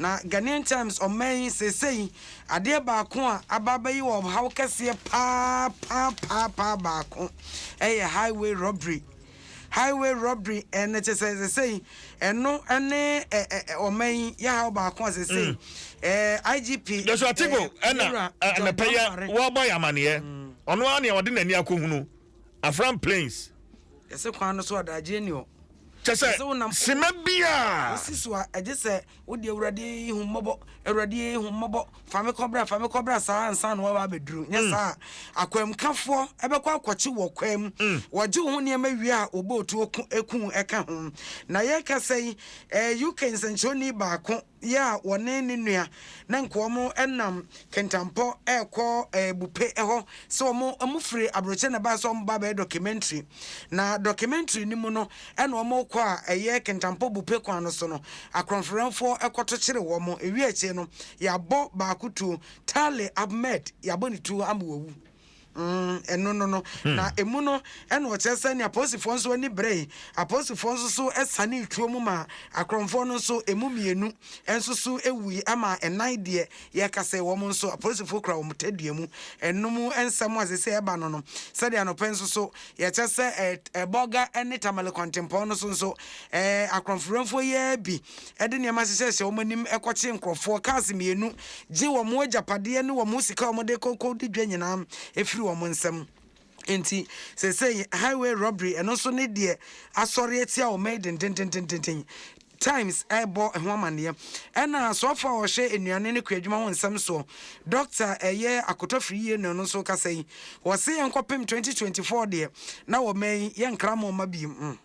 Na Ghanaian Times ɔman yi seesei adeɛ baako a aba abɛyi wɔ ɔhaw kɛseɛ paa paa paa paa baako ɛyɛ highway robbery. Highway robbery ɛno kyɛ sɛ seesei ɛno ɛne ɛ ɛ ɔman yi yɛ haw baako a seesei IGP Joshua Tigo ɛna ɛnɛpɛ yɛ wɔbɔ yɛ amaneɛ. Ɔno ara nea ɔde n'ani akɔhunu Afram Plains. Yɛsɛ kwan no so adagye ni hɔ. Kyɛ sɛ sima bi a wosi so a, ɛgye sɛ wode "Awurade yi hu mmɔbɔ, Awurade yi hu mmɔbɔ, fa me kɔbra, fa me kɔbra" saa ansa na wɔaba abɛduru. Nyɛ saa a, akwamkafoɔ ɛbɛkɔ akɔkye wɔ kwan mu, wɔgye wo ho nneɛma wie a, wɔbɔ otuo ku eku ɛka ho. Na yɛka sɛ yi UK nsɛnkyerɛwni baako yɛ a wɔne ne nua na nka wɔn nam Kentampɔ ɛrekɔ Bupe hɔ sɛ wɔn firi aburokyire na ɛbaa sɛ wɔn ba bɛyɛ documentary. Na documentary no mu no, ɛna wɔn kɔ a ɛyɛ Kentampɔ Bupe kwan no so no, akorɔmforanfoɔ ɛkɔto kyere wɔn. Ewie akyire no, yɛabɔ baako tuo, Tale Ahmed, yɛabɔ ne tuo ama wawu. Ɛno no. Na emu no ɛna ɔkyerɛ sɛ ne apolisifoɔ nso ani bere yi, apolisifoɔ nso so ɛsane tuo mu ma akorɔmfoɔ no nso emu mmienu nso so ewui, ama ɛnan deɛ yɛka sɛ wɔn nso apolisifoɔ kura wɔn tadua mu. Ɛnum nsɛm a sɛ ɛba no, sɛdeɛ anɔpɛ nso so yɛkyɛ sɛ Ɛbɔga ɛne Tamale kwantempɔn no so nso akorɔmforanfoɔ yɛ bi ɛde nneɛma hyehyɛhyɛ wɔn anim ɛkɔkye nkurɔfoɔ cars mmienu, gye wɔn agyapadeɛ ne wɔn sika a wɔde kɔkɔ di dwa nyinaa efiri wɔn nsam. Nti sɛsɛ highway robbery ɛno nso ne deɛ asɔre atia wɔn yi dendendendenden. Times ɛbɔ ho amanneɛ. Ɛna asɔfo a wɔhwɛ nnuane ne kuadwuma ho nsɛm soɔ, Doctor ɛyɛ Akotɔfiri yie no nso kasa yi, wɔse yɛnkɔpem 2024 deɛ na wɔma yi yɛnkra mo ɔma biem.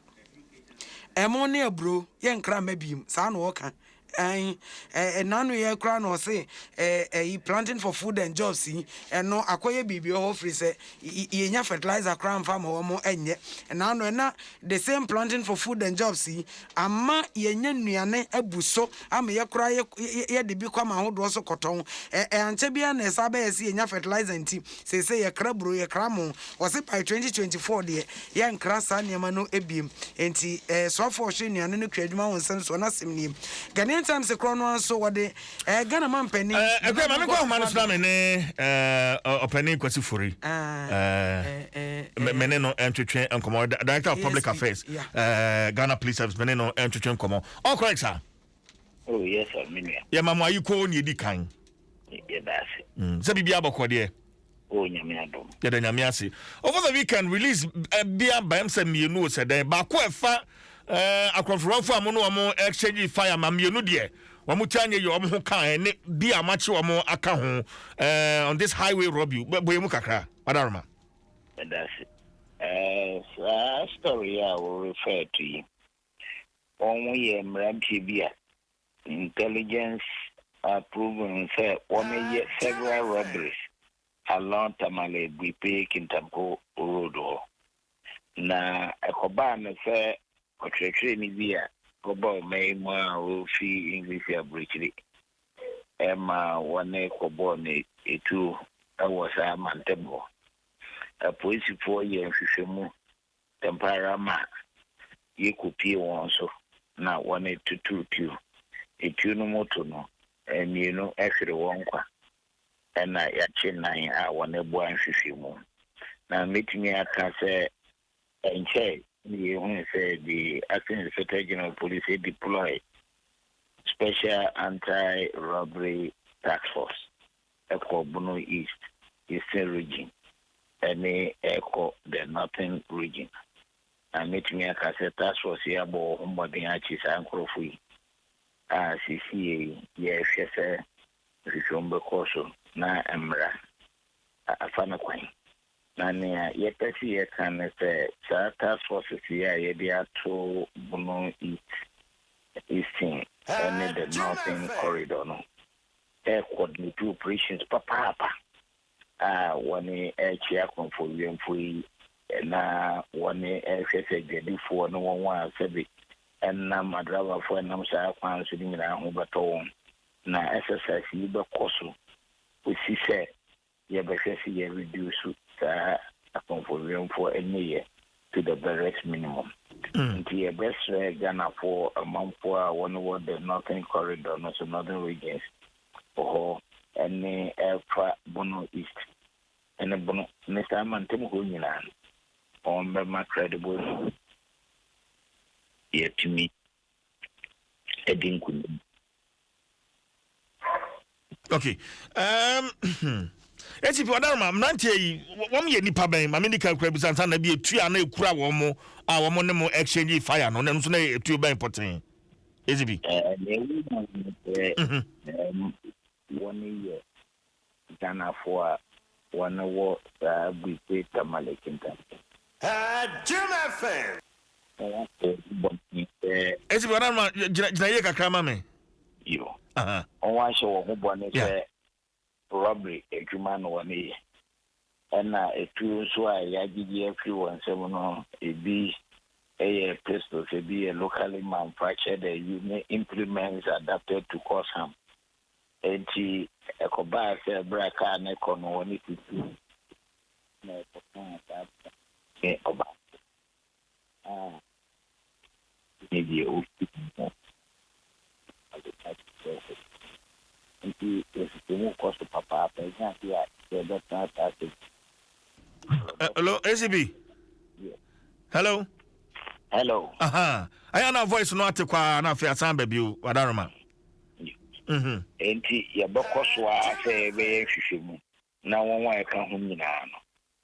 Ɛmo ne aburo yɛnkra mma biem, saa na wɔka. Ɛn ɛnano yɛ koraa na ɔse ɛyi Planting for Food and Jobs yi, ɛno akɔyɛ biribi wɔ hɔ firi sɛ yɛnya fertilizer koraa mfa ma wɔn ɛnyɛ. Ɛnano ɛna the same Planting for Food and Jobs yi ama yɛnya nnuane abu so ama yɛ koraa yɛde bi kɔ ama ahodoɔ so kɔtɔn. Ɛankyɛ biara na ɛsa bɛyɛ sɛ yɛnya fertilizer, nti seesei yɛkra buro, yɛkra mo. Wɔse by 2024 deɛ yɛnkra saa nneɛma no ebiem. Nti soafoɔ ɔhwɛ nnuane no kua adwuma ho nsɛm soɔ n'asɛm nie. Ghanaian Times korɔ no nso wɔde Ghana man panin. Ɛkura maame kɔ ahoma no so na me ne ɔpanin Kwasi Fori me ne no ntwetwe nkɔmɔ, Director of Public Affairs, Ghana Police Service, me ne no ntwetwe nkɔmɔ. All correct, sir. Oh yes sir, me nua. Yɛ ma mo ayi ko ne edi kan. Yɛda ase. Sɛ biribi abɔkɔ deɛ. Oh, Nyame adom. Yɛda Nyame ase. Over the weekend release bi aba m sɛ mmienu o, sɛ dɛn, baako ɛfa akorɔmforanfo a mo ne wɔn exchange fire ma mmienu deɛ wɔn ti anyɛ yɛ wɔn ho ka ɛne bi a makye wɔn aka ho on this highway robbery. Bɔ mu kakra, Madaroma. Yɛda ase. Saa story a wo refer to yi, wɔn yɛ mmeranteɛ bi a intelligence proven sɛ wɔn yɛ several robberies along Tamale Buipe Kintampo road hɔ. Na ɛkɔbaa no sɛ ɔkyerɛkyerɛni bi a ɔba ɔman yi mu a ofi English aburokyire ɛma wɔne kɔbɔɔ ne etuo ɛwɔ saa mantam hɔ. Apolisifoɔ yɛ nhwehwɛmu ntɛmpa ma yɛkɔpie wɔn so na wɔne tutu tuo. Etuo no mu to no, mmienu hwere wɔn nkwa, ɛna yɛakye nan a wɔne boa nhwehwɛmu. Na mɛtumi aka sɛ nkyɛn ne yɛhu sɛ the Acting Inspector General of Police deploy Special Anti-Robbery Task Force ɛkɔ Bono East, Eastern Region ɛne ɛkɔ the Northern Region. Na mɛtumi aka sɛ task force yi abɔ wɔn ho mmɔden akye saa nkurɔfo yi a seesei yi yɛrehwɛ sɛ nhwehwɛmu bɛkɔ so na mmara afa no kwan. Na nea yɛpɛ sɛ yɛka ne sɛ saa task forces yi a yɛde ato Bono East, Eastern ɛne the Northern Corridor no ɛcoordinate operations papaapa a wɔne ɛrekye akorɔmfoɔ wiemfoɔ yi na wɔne ɛrehwɛ sɛ adwadifoɔ ne wɔn a sɛbi ɛnam adrabafoɔ ɛnam saa kwan so no nyinaa ho bɛtɔ wɔn. Na exercise yi bɛkɔ so osi sɛ yɛbɛhwɛ sɛ yɛ reduce saa akorɔmfoɔ wiemfoɔ ɛneyɛ to the barest minimum. Nti yɛbɛsrɛ Ghanafoɔ amanfoɔ a wɔn wɔ the Northern Corridor no so, Northern Regions hɔ ne ɛfa Bono East ne Bono ne saa mantam hɔ nyinaa no, wɔn bɛma credible yɛatumi adi nkunim. Okay. ACP Wadaroma, mmeranteɛ yi, wɔn yɛ nipa bɛn? Maame di kan kura bisa nsa na bi etu a na ekura wɔn mo a wɔn ne mo exchange fire no, na ɛno nso na etuo bɛn pɔtee? ACP. Nea ɛwɔ mu ne sɛ wɔn yɛ Ghanafoɔ a wɔn wɔ saa Buipe Tamale Kintampo. Jim FM. Na wɔn bɔ ne sɛ. ACP Wadaroma, gyina gyina yie kakra ma me. Yo. Wɔn ahyɛ wɔn ho bɔ ne sɛ robbery adwuma na wɔn yɛ. Ɛna etuo nso a yɛagyegye afiri wɔn nsam no, ebi yɛ pistols, ebi yɛ locally manufactured ne implements adapted to cause harm. Nti ɛkɔbaa sɛ berɛ a kaa ne kɔ no, wɔne tutu na ɛkɔkaa saa ne ɔbaako a ne deɛ ofi mu nti nhwehwɛmu kɔ so papaapa. Ɛnyɛ ade a yɛbɛtena saa sɛ. Hello, ACP. Hello. Hello. Aha. Ayɛ na voice no ate kwaa na afei asan ba bio, Wadaroma. Nti yɛbɛkɔ so a sɛ yɛbɛyɛ nhwehwɛmu na wɔn a ɛka ho nyinaa no,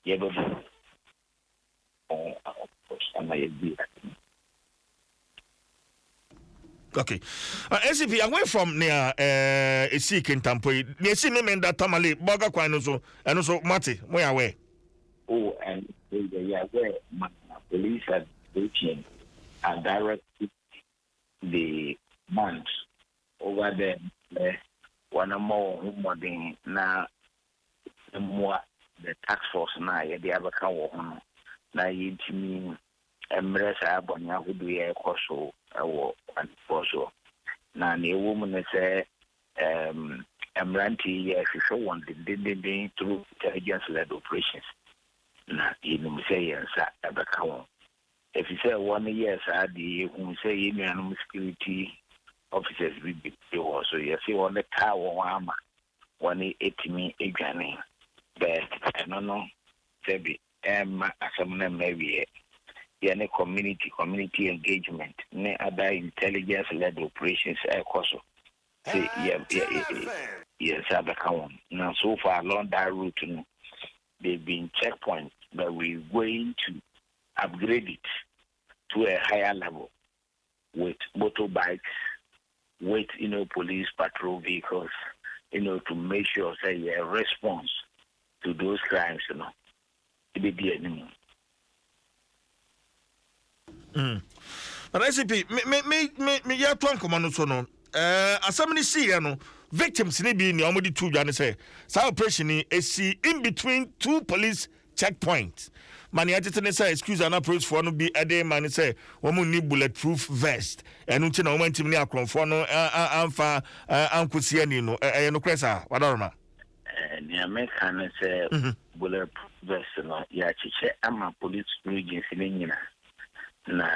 yɛbɛbɔ wɔn ama yɛbi. Okay. ACP, away from nea esi Kintampo yi, nea esi Memenda Tamale Bolga kwan no so, ɛno so mate, mo yɛ aware? Oh, and yɛ aware ma police administration are directed the months over there wɔn mmɔ wɔn ho mmɔden na mmoa the task force na yɛde abɛka wɔ ho no na yɛntumi mmerɛ saa bɔne ahodoɔ yi ɛkɔ so wɔ kwanfoɔ soɔ. Na nea ɛwɔ mu ne sɛ mmeranteɛ yi, yɛhwehwɛ wɔn dendendenden through intelligence led operations na yɛnim sɛ yɛn nsa ɛbɛka wɔn, ɛfiri sɛ wɔn yɛɛ saa deɛ, yɛhu sɛ yɛn nuanom security officers bi bi wɔ so, yɛsɛ wɔn taa wɔn ama wɔn etumi adwane bɛɛ. Ɛno no sɛbi ɛmma asɛm no mma wie. Yɛne community engagement ne other intelligence led operations ɛkɔ so sɛ yɛ yɛ yɛn nsa bɛka wɔn. Na so far along that route no, they've been checkpoints, but we going to upgrade it to a higher level with motorbikes, with police patrol vehicles to make sure say your response to those crimes it be anymore. But ACP, me yɛtoa nkɔmmɔ no so no, asɛm no siiɛ no, victims ne bi nea wɔde tu dwa ne sɛ saa operation ni esi in between two police checkpoints, ma nea ɛtete ne sɛ excuse ana policefoɔ no bi ɛde ma ne sɛ wɔn nni bulletproof vest, ɛno nti na wɔn antimi ne akorɔmfoɔ no amfa ankosi ani no. Ɛyɛ nokorɛ saa, Wadaroma? Nea meka ne sɛ bulletproof vest no, yɛakyekyɛ ama police regions no nyinaa, na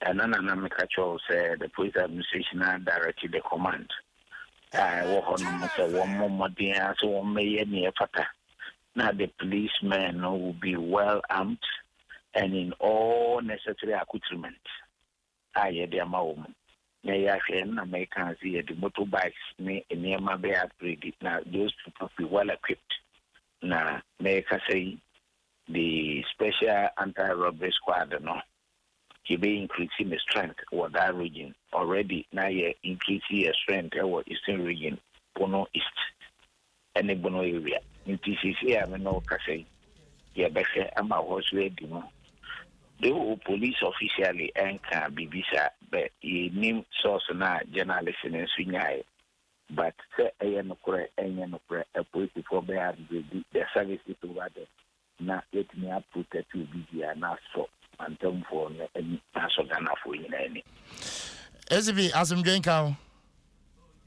ɛno na meka kyerɛ wo sɛ the police administration a directed the command a ɛwɔ hɔ nom sɛ wɔn mmɔ mmɔden a sɛ wɔn mmɛyɛ nea ɛfata na the policemen no will be well armed and in all necessary accoutrement a yɛde ama wɔn mu. Na yɛahwɛ na mɛka sɛ yɛde motorbikes ne nneɛma bɛyɛ upgrade na those people be well equipped. Na mɛka sɛ the special anti-robbery squad no, yɛbɛ increase the strength wɔ that region already, na yɛ increase yɛ strength ɛwɔ Eastern Region, Bono East ɛne Bono area. Nti sisi a me no kasa yi, yɛbɛhwɛ ama hɔ so adi mu. Though police officially ɛnka biribi saa, but yɛnim source no a journalist no nso nyaeɛ, but sɛ ɛyɛ nokorɛ, ɛnyɛ nokorɛ, apolisifoɔ bɛyɛ upgrade the services over there na yɛtumi aprotect obi bia na asɔ mantamfoɔ no ani na asɔ Ghanafoɔ nyinaa ani. ACP, asomdwe nka ho.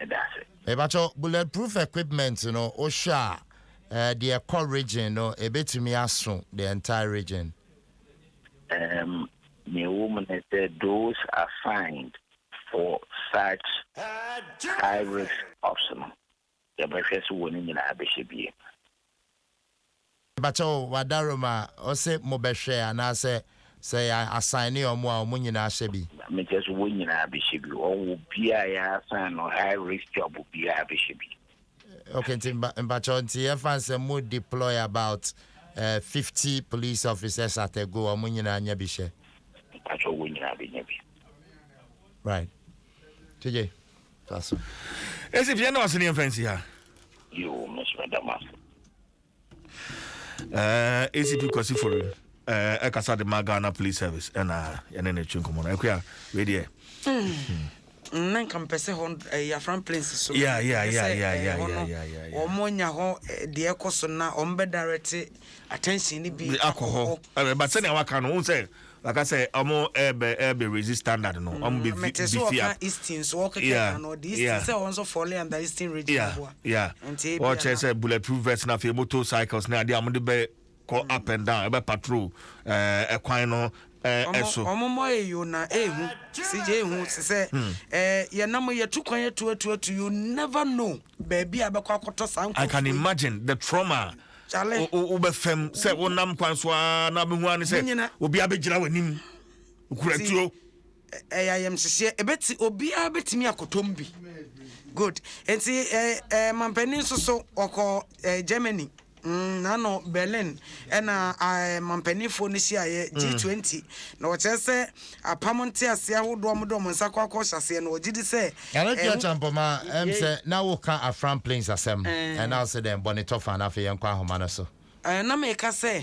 Ɛda ase. Mebakyɛ, bulletproof equipment no, wohwɛ a deɛ ɛkɔ region no, ɛbɛtumi aso the entire region? Um, Nea ɛwɔ mu ne sɛ those assigned for such high risk ops no, yɛbɛhwɛ sɛ wɔn nyinaa bɛhyɛ bie. Bakyɛw, wadaroma ɔsɛ mobɛhwɛ anaasɛ sɛ yɛ assign ne ɔmo a, ɔmo nyinaa hyɛ bi? Mekyerɛ sɛ wɔn nyinaa bɛhyɛ bi. Wɔn wɔ biaa yɛ assign no high risk job biaa bɛhyɛ bi. Okay, nti mpakyɛw, nti yɛfa sɛ mo deploy about 50 police officers at a go, ɔmo nyinaa nya bi hyɛ? Mpakyɛw, wɔn nyinaa bɛnya bi. Right, TJ, fa so. Ɛsi fie na wase ne yɛmfa nsi ha. Yo, mesrɛ dam ase. ACP Kwasi Fori ɛkasa de ma Ghana Police Service, ɛna yɛne ne twe nkɔmmɔ no. Akua, wei deɛ Na nka mpɛ sɛ hɔ ɛyɛ Afram Plains so. Hɔ no, wɔn nya hɔ deɛ ɛkɔ so na wɔn bɛ direct attention ni bi akɔ hɔ. But sɛnea waka no, wohu sɛ waka sɛ ɔmo ɛbɛ raise standard no, ɔmo bɛ mete so beef wɔka up. Eastern so wɔkeka no, ɔde Eastern sɛ wɔn nso fall under Eastern Region hɔ a. Nti ebi Wɔkyerɛ sɛ bulletproof vest na afei motorcycles ne adeɛ a wɔde bɛ kɔ up and down, ɛbɛ patrol ɛkwan no ɛso. Ɔmo mɔ eyo na ehu CJ, ehu sisɛ yɛnam yɛtu kwan, yɛtu atu atu, you never know baabi a bɛkɔ akɔtɔ saa. I can imagine the trauma. Chale. Wobɛfam sɛ wonam kwan so a na bɛhu a ne sɛ Monyina. obi abɛgyina w'anim kura tuo. Ɛyɛ ayɛmhyehyɛ, ɛbɛti obiara bɛtumi akɔtɔm bi. Good, nti ɛ ɛ mampanin nso so ɔkɔ Germany, nano Berlin, ɛna mampanimfoɔ no hyiaeɛ G20, na wɔkyerɛ sɛ apam nteaseɛ ahodoɔ a wɔde wɔn nsa kɔ akɔ hyɛseɛ no, wɔgye di sɛ Ɛno tia Kyampɔma sɛ na woka Afram Plains asɛm, ɛna wo sɛ dɛn bɔne tɔfa no, afei yɛnkɔ ahoma no so. Na meka sɛ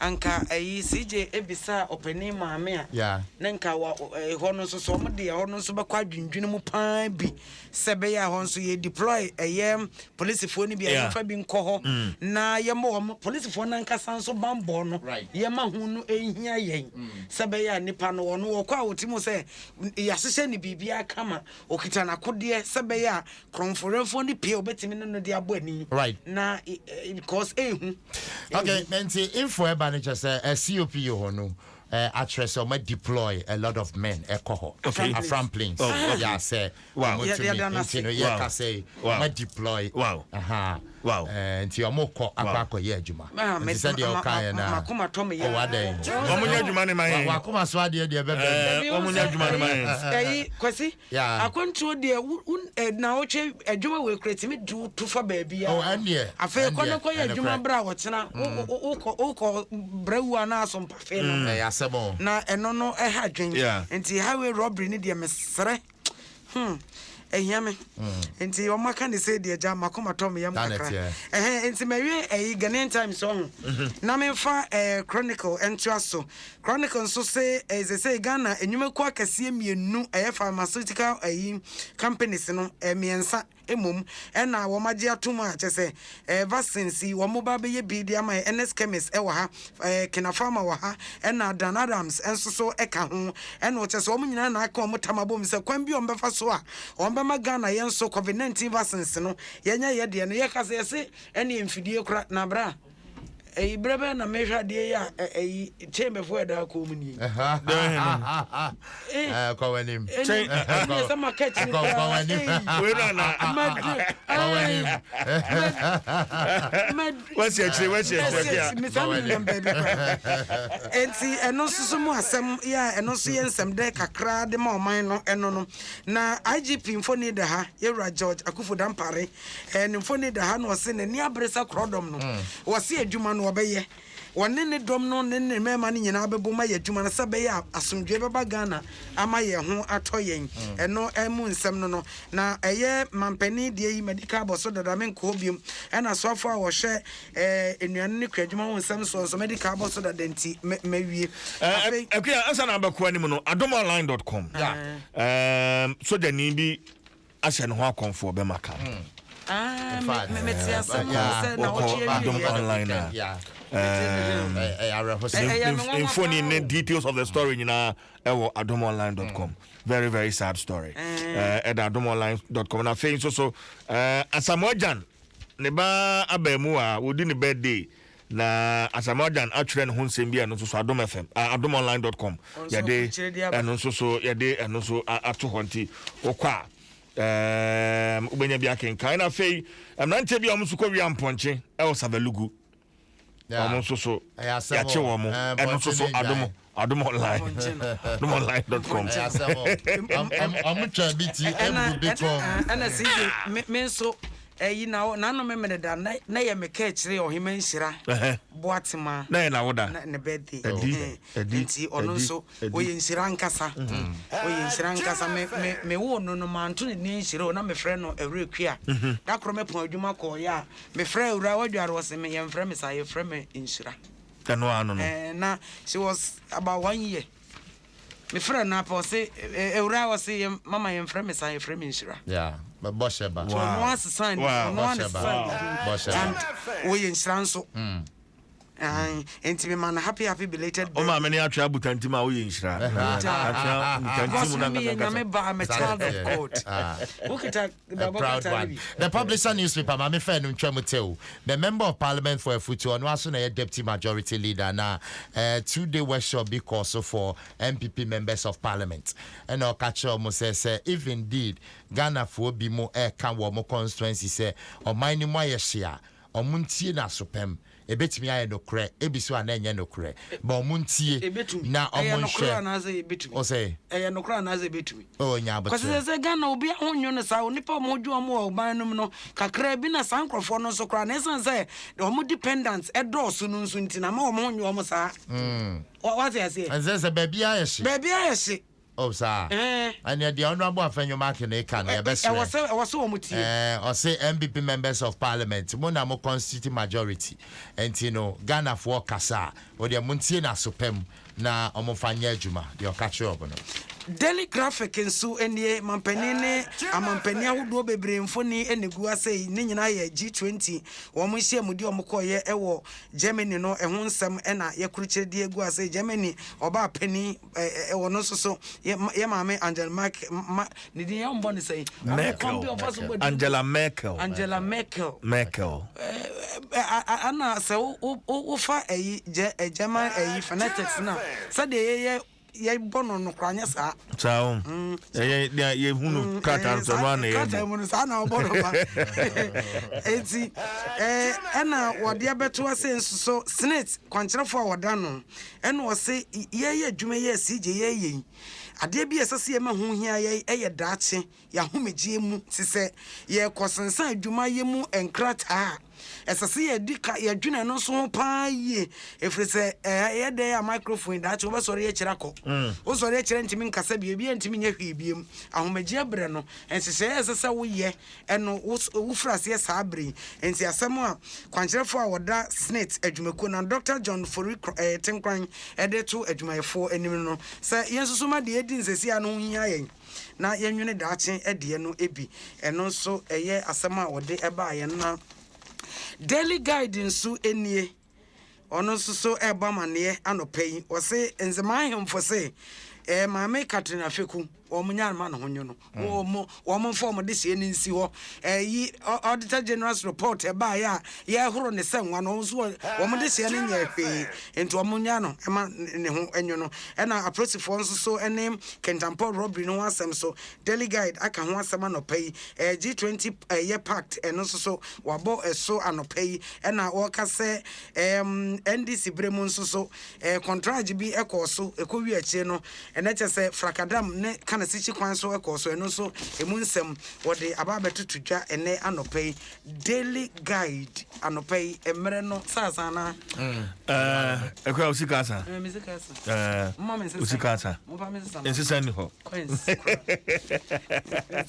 anka ɛyi CJ ebisa ɔpanin maame a na nka wa ɛhɔ no nso so, ɔmo de ɛhɔ no nso bɛkɔ adwendwene mu paa bi sɛ ɛbɛyɛ a hɔ nso yɛ deploy ɛyɛ polisifoɔ no bi a yɛmfa bi nkɔ hɔ na yɛmmɔ wɔn polisifoɔ no ankasa nso bambɔ no. Yɛma ho no ɛhia yɛn sɛ ɛbɛyɛ a nipa no, ɔno wɔkɔ a, wɔti mu sɛ yɛahyehyɛ ne biribiara kama, okita n'akodeɛ, sɛ ɛbɛyɛ a korɔmfoɔrɛfoɔ no pie a, obɛtumi ne no de abɔ ani. Na because ehu. Okay, nti info ɛba no kyerɛ sɛ COP yi hɔ no akyerɛ sɛ ɔma deploy a lot of men ɛkɔ hɔ. Afram Plains. Oh, okay. Yeah, sɛ ɔmo tumi Yɛda no ase. nti no yɛka sɛ ɔma deploy. Nti ɔmo kɔ akɔ akɔyɛ adwuma. Ah, nti sɛdeɛ ɔkaeɛ no a makoma tɔ me yɛ. ɔwɔ adɛn? Ɔmo nyɛ adwuma ne ma yɛn. Wakoma so adeɛ deɛ bɛbɛ. Ɔmo nyɛ adwuma ne ma yɛn. Ɛyi Kwasi, akwantuo deɛ na wotwe adwuma wɔ ekura tumi du wo to fa baabi a Oh, ɛndeɛ, afei kɔ no ɛndeɛ, kɔyɛ adwuma ɛnokorɛ. berɛ a wɔkyena wokɔ brɛwu anaa asompafe no. Ɛyɛ asɛm o. Na ɛno no ɛha adwen. Nti highway robbery ne deɛ, mesrɛ, ɛhia me nti ɔma ka ne sɛ deɛ gya makoma tɔ me yam That kakra. it, yeah. Ɛhɛ, nti mawie ɛyi Ghanaian Times ɔho na memfa Chronicle ntoa so. Chronicle nso se ɛsɛ sɛ Ghana nnwumakuo akɛseɛ mmienu, ɛyɛ pharmaceutical ɛyi companies no mmiɛnsa mmom, ɛna wɔn agye atom a kyɛ sɛ vaccines yi wɔn ba bɛyɛ bi de ama yɛ. Ernest Chemist ɛwɔ ha, Kinapharma wɔ ha, ɛna Dan Adams nso so ɛka ho, ɛna ɔkyɛ sɛ wɔn nyinaa na aka wɔn tam abom sɛ kwan bi a wɔn bɛfa so a wɔn bɛma Ghana yɛn nso COVID-19 vaccines no yɛnyɛ yɛ deɛ no. Yɛka sɛ yɛse ɛne mfidie kora na bra ɛyi berɛ bɛɛ na mehwɛ adeɛ yi a ɛyi chamberfoɔ ɛda kɔn mu nie. Kɔ w'anim. Ɛne sɛ maka akyiri Kɔ koraa. w'anim. Wei no ana? Madrid. Kɔ w'anim. Wasi akyire, wasi akyire bia. Nti ɛno nso so mu asɛm yɛ a, ɛno nso yɛ nsɛm dɛ kakra de ma ɔman no. Ɛno no na IGP mfoni da ha, yɛwura George Akufo Dampare, ne mfoni da ha, na ɔse n'ani abere sɛ korɔdɔm no, wɔse adwuma no wɔbɛyɛ, wɔne ne dɔm no ne ne mmarima no nyinaa bɛbɔ mu ayɛ adwuma no sɛ bɛyɛ a asomdwoe bɛba Ghana ama yɛn ho atɔ yɛn. Ɛno mu nsɛm no na ɛyɛ mampanin deɛ yi medical bɔ so dada, menkɔ hɔ biom. Ɛna asoafoɔ a wɔhwɛ nnuane ne kuadwuma ho nsɛm soɔ nso, medical bɔ so dada, nti mawie afei. Akuya, ansa na abɛkɔ anim no, adomonline.com, sogyani bi ahyɛ ne ho akɔmfoɔ bɛma ka. Ah, In fact, mete asɛm sɛ na wɔkɔ wɔtwe Adom awieɛ. Online a, Ɛyɛ awerɛhosɛm. Ɛyɛ me nwanwa mfoni paa ne o. details of the story nyinaa ɛwɔ adomonline.com. Very very sad story. Ɛda adomonline.com. Na afei nso so, Asamoah Gyan ne ba aba mu a wɔdi ne birthday. Na Asamoah Gyan atwerɛ ne ho nsɛm bi a ɛno nso so Adom FM, adomonline.com Ɔno nso yɛde ɔkyerɛ di aba. ɛno nso so yɛde ɛno nso ato hɔ nti wokɔ a wobɛnya bi akenkan. Na afei mmeranteɛ bi a wɔn nso kɔwia mpɔnkye ɛwɔ Savelugu wɔn nso so yɛakye wɔn ɛno nso so adom adom online adomonline.com. Ɔmo twa bi ti ebu bi kɔn. Ɛna sɛ me nso ɛyi na n'ano me mene da na yɛ me ka akyire ɔhema nhyira boatema na yɛ na woda ne birthday ɛdi ɛdi nti ɔno nso ɔyɛ nhyira nkasa, ɔyɛ nhyira nkasa. Me wo no manto ne din nhyira o, na mefrɛ no Awura Kua. Da koro mepɔn adwuma kɔɔyɛ a, mefrɛ awura wadware, wɔ sɛ me yɛmfrɛ me saa, yɛfrɛ me nhyira. Ɛno ano no. Na she was about 1 year, mefrɛ no apɛ, ɔse awura, ɔse yɛ mama yɛmfrɛ me saa, yɛfrɛ me nhyira. Yeah, bɔhyɛ ba. So ɔno asesa ne ɔno Bɔhyɛ anesesa ba. and wɔyɛ nhyira nso. Nti mema no happy happy belated birthday. Ɔma me ne atwea butantim a woyɛ nhyira atwea butantim no. Meyɛ Nyame ba, I'm a child of God. Wokita A proud one. The Publisher newspaper, Maame Fɛ no ntwa mu tew. The member of parliament for Efutu, ɔno aso na yɛ deputy majority leader na 2-day workshop bi kɔɔ so for NPP members of parliament. Ɛna ɔka kyerɛ ɔmo sɛ if indeed Ghanafoɔ bi mu ɛɛka wɔ ɔmo constituency sɛ ɔman no mu ayɛ hye a, ɔmo ntie n'asopɛm. Ebetumi ayɛ nokorɛ, ebi so a na ɛnyɛ nokorɛ, but ɔmo ntie na ɔmo nhwɛ. Ɔsɛ ɛyɛ nokorɛ anaasɛ ebetumi Oh, nya kɔsi abotire. Sɛ Ghana obi aho nwo no saa onipa a ɔmo dwe ɔmo wɔ ɔban no mu no kakra bi na saa nkurɔfoɔ no nso koraa na ɛsan sɛ ɔmo dependent ɛdɔɔso no nso nti na ama ɔmo ho nwo ɔmo saa. Wate aseɛ? Ɛnsɛ sɛ baabi ayɛ hye. Baabi ayɛ hye. Oh, saa. Ɛɛ. Ɛnna deɛ ɔno abo afɛnwom ake ne ka no yɛbɛsrɛ. Ɛwɔ sɛ ɔmo tie. Ɔse NPP members of parliament, mo na mo constitute majority, nti no Ghanafoɔ kasa a, wɔdeɛ montie n'asopɛm na ɔmomfa nyɛ adwuma deɛ ɔka kyerɛ ɔmo no. Daily Graphic nso nie, mampanin ne amampanin ahodoɔ bebree mfoni na egu ase yi. Ne nyinaa yɛ G20 wɔn nhyiamudi a wɔn kɔɔyɛ ɛwɔ Germany no ɛho nsɛm ɛna yɛkurukyerɛ de egu ase. Germany ɔbaa panin ɛwɔ no nso so yɛ maame Angela Merkel ma ne din yɛn mbɔ ne sɛn? Merkel, Angela Merkel. Angela Merkel. Merkel. Ana sɛ wofa ɛyi German ɛyi phonetics na sɛdeɛ yɛyɛ yɛbɔ no kora nyɛ saa. Saa o, ɛyɛ deɛ yɛhu no krataa no sɛ ɔno ana krataa yɛbɔ mu no saa na ɔbɔ no ba. Eti ɛna wɔde abɛto ase nso so SSNIT kwankyerɛfoɔ a wɔda no ɛna ɔse yɛyɛ adwuma yɛ CJ yɛyɛ yi, adeɛ bi a ɛsɛ sɛ yɛma ho hia yɛ ɛyɛ daakye yɛahomegyeɛ mu te sɛ yɛkɔ sensan adwuma yɛ mu nkrataa a ɛsɛ sɛ yɛdi ka yɛdwene no nso ho paa yie, ɛfiri sɛ ɛyɛ dɛ a microphone daakye wobɛsɔre akyirɛ akɔ wosɔre akyirɛ ntumi nkasa bio, ebi ntumi nyɛ hwee biom. Ahomegyeɛ berɛ no nhyehyɛeɛ ɛsɛ sɛ woyɛ ɛno wofiri aseɛ saa berɛ yi. Nti asɛm a kwankyerɛfoɔ a wɔda SSNIT adwumakuo na Dr John Fori Tenkran ɛde to adwumayɛfoɔ anim no sɛ yɛn nso so ma deɛ ɛdi nsɛsi a no ho hia yɛn na yɛnwene daakye ɛdeɛ no bi. Ɛno nso ɛyɛ asɛm a wɔde ɛbaeɛ. Na Daily Guide nso nie, ɔno nso so ɛbɔ amanneɛ anɔpa yi, ɔse Nzema ahemfo se maame Catherine Afeku wɔn nya ma ne ho nwo no wɔn mfa wɔn de hyɛ ne nsi hɔ. Ɛyi Auditor General's report ɛbaayɛ a yɛhoro ne sɛ nwa no wɔn nso wɔn de hyɛ no nyɛ hwee, nti wɔn nya no ɛma ne ho nwo no. Ɛna apolisifoɔ nso so ɛne Kintampo robbery no ho asɛm so Daily Guide aka ho asɛm anɔpa yi. G20 ɛyɛ pact, ɛno nso so wabɔ ɛso anɔpa yi. Ɛna wɔka sɛ NDC bere mu nso so contract bi ɛkɔɔ so ɛkɔ wi akyire no ɛnɛ kyɛ sɛ Frakadam ne Kanasikyi kwan so ɛkɔɔ so. Ɛno nso emu nsɛm wɔde aba abɛtoto dwa ɛnɛ anɔpa yi. Daily Guide anɔpa yi mmerɛ no saasa na Ɛkura osika asa. Me sika asa. Ɛɛ, Mma me nsesa. Osika asa. Momfa me nsesa. Nsesa ni hɔ. Coins koraa.